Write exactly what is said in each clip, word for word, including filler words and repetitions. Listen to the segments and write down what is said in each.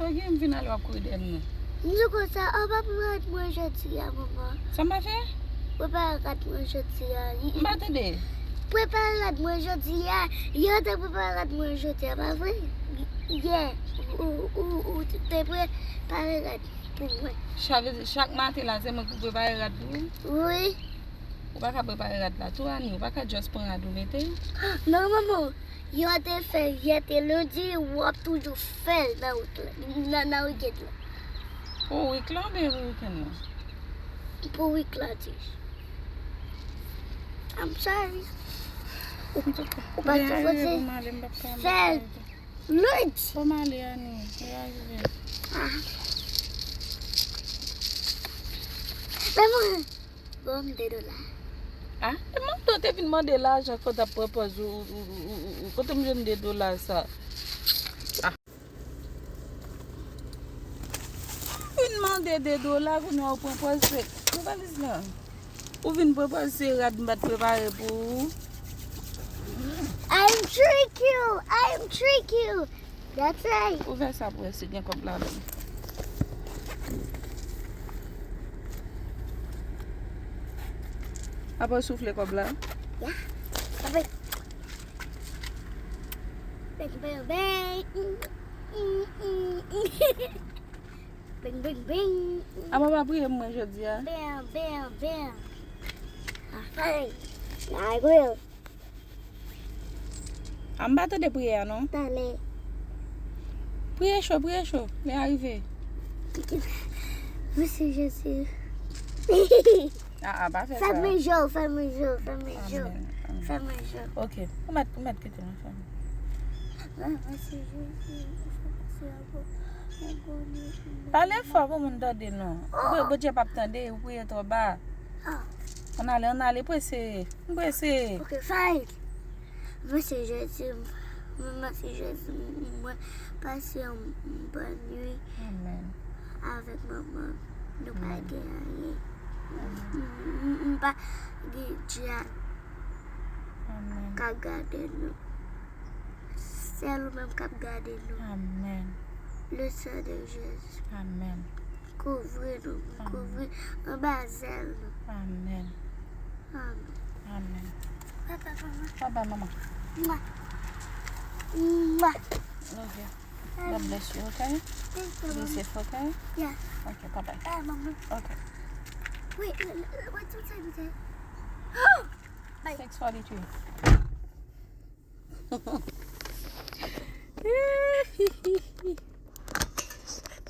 Sa w gen m vin ale w ap kouri dèyè m nan? M di konsa, ou pa prepare rad mwen jodi a, manman. Sa m pa fè? Prepare rad mwen jodi a. M pa tande. Prepare rad mwen jodi a. Yè w te prepare rad mwen jodi a, pa vre? Yè, ou, ou, ou te prepare rad pou mwen. Sa vle di chak maten la, se mwen ki prepare rad pou ou? Wi. Ou pa ka prepare rad la tou, Ani? Ou pa ka just pran rad ou mete? Non, manman. Yè w te fè, yè te lendi, w ap toujou fè l nan wik la, nan, nan wikend la. Pou wik la oubyen pou wikenn nan? Pou wik la, Tish. I'm sorry. Ou, ou pa sipoze fè l lendi. Bon, m ale, Ani. Mwen rive. Ah. Men mwen, Ban m de dola. Ah, e manman w te vin mande lajan kote ap pran pòz ou, ou, ou, ou, ou, kote m jwenn de dola sa? Ah. Vin mande de dola, kounye a ou pran pòz se, pran valiz lan. Ou vin pran pòz se rad m pa t prepare pou ou. I am trick you, I am trick you. That's right. Ouvè sa pou wè si gen kòb ladan. Apre w soufle kòb la. Ya. Apre. Bang, bang, bang. Bang, bang, bang. Apre w pa priye pou mwen jodi a. Bang, bang, bang. Afin. Nan gwil. A, m pa tande priyè a non. Talè. Priye cho, priye cho. Lè a rive. Mèsi Jezi. A, a, pa fè sa. Fèmen je w, fèmen je w, fèmen je w. Amèn, amèn. Fèmen je w. Ok. Ou mèt, ou mèt kite mwen fèmen. Mèsi Jezi. Pale fò pou moun tande non. Bo-, Bondye p ap tande, ou priye twò ba. Ann ale, ann ale, prese. M prese. Ok, fine. Mèsi Jezi, mèsi Jezi, mwen pase yon bòn nwi avèk manman m. Nou pa gen anyen. M, m, m pa gen djab k ap gade nou. Sèl ou menm k ap gade nou. Amèn. Le sang de Jésus. Amèn. Kouvri nou, kouvri anba zèl nou. Amèn. Amèn. Amèn. Papa, manman. Papa, manman. Mwa. Mwa. Love you. God bless you, okay? Thank you, Mama. Be safe, okay? Yeah. Okay, bye-bye. Bye, Mama. Okay. Wait, l-, l-, what, what time is it? Bye. Six forty-three.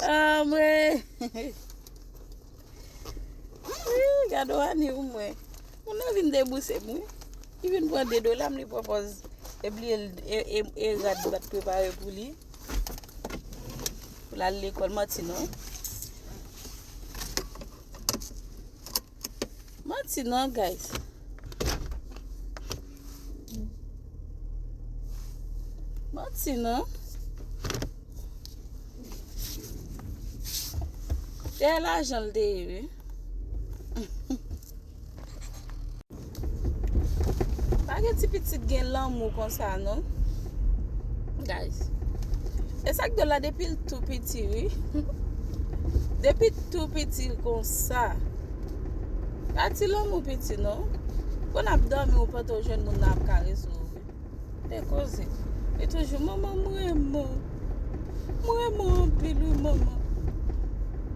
Ah, mwen. Gade w Ani pou mwen. Moun nan vin debouse m wi. Li vin pran de dola m, li pran pòz. Epi e, e, e rad m pa t prepare pou li. Pou l al lekòl, manti non. Manti non, guys. Manti non. Dèyè lajan l te ye, wi. Pa gen ti pitit gen lanmou konsa, non. Guys. E sa k dwe la depi l tou piti, wi. Depi tou piti konsa. Pa ti lanmou piti, non. Pou n ap dòmi, ou pantan w jwenn moun nan ap karese w, wi. Te koze. E toujou, manman, m renmen w. M renmen w anpil, wi, manman.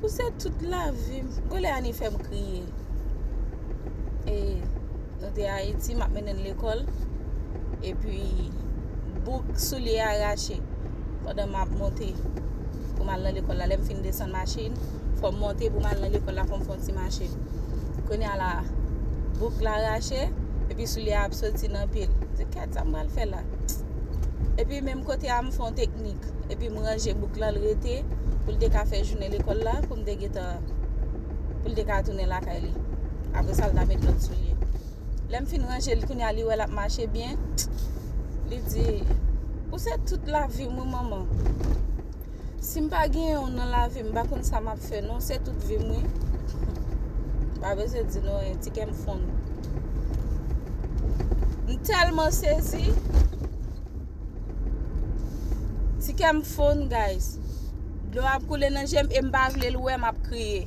Ou se tout lavi m. Gon lè Ani fè m kriye. E, nou te Ayiti, m ap mennen l lekòl. Epi, bouk soulye a rache pandan m ap monte pou m al nan lekòl la. Lè m fin desann machin, fò m monte pou m al nan lekòl la, fò m fè yon ti mache. Kounye a la, bouk la rache, epi soulye a ap soti nan pye l. Se kèt sa m pral fè la. Epi menm kote a, m fè yon teknik. Epi m ranje bouk lan, l rete pou l te ka fè jounen lekòl la, pou m te gentan, pou l te ka tounen lakay li. Apre sa, l ta met lòt soulye. Lè m fin ranje l, kounye a li wè l ap mache byen. Li di, ou se tout lavi m, wi, manman. Si m pa genyen w nan lavi m, m pa konn sa m ap fè, non. Se tout vi m, wi. M pa bezwen di nou anyen, ti kè m fonn. M tèlman sezi. Ti kè m fonn, guys. Dlo ap koule nan je m e m pa vle l wè m ap kriye.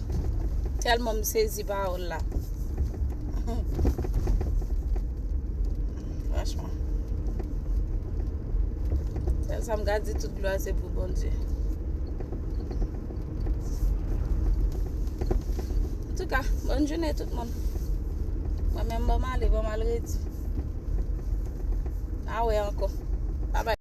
Tèlman m sezi pawòl la. Franchman. Sèl sa m ka di, tout glwa se pou Bondye. Antouka, bòn jounen tout moun. Mwen menm, bon m ale, bon m al redi. N a wè ankò. Babay.